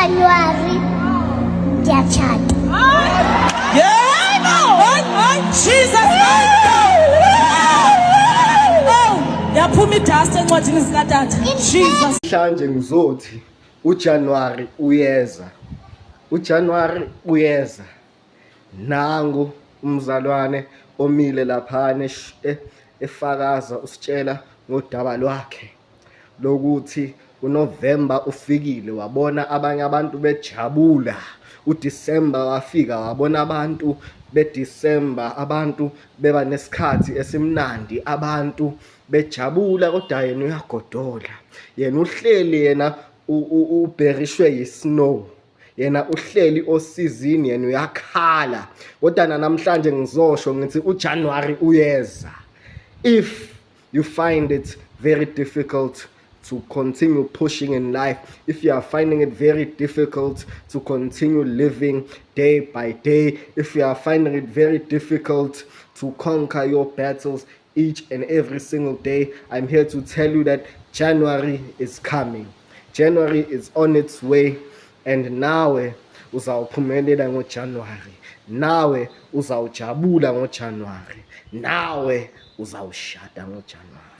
NgoJanuary ngiyatshata. Yebo! Hayi, Jesus my God! Oh, yaphuma idust encwadini zikatata. Jesus. Namhlanje ngizothi uJanuary uyeza. UJanuary uyeza. Nangu umzalwane omile laphana efakaza usitshela ngodaba lwakhe lokuthi uNovember ufikile wabona abanye abantu bejabula, uDecember wafika wabona abantu beDecember, abantu beba nesikhathi esimnandi, abantu bejabula, kodwa yena uyagodola. Yena uhleli, yena ubherishwe yi-snow, yena uhleli osizini, yena uyakhala. Kodwa namhlanje ngizosho ngithi uJanuary uyeza. If you find it very difficult to continue pushing in life, if you are finding it very difficult to continue living day by day, if you are finding it very difficult to conquer your battles each and every single day, I'm here to tell you that January is coming. January is on its way, and nawe uzawuphumelela ngoJanuary, nawe uzawujabula ngoJanuary, nawe uzawushada ngoJanuary.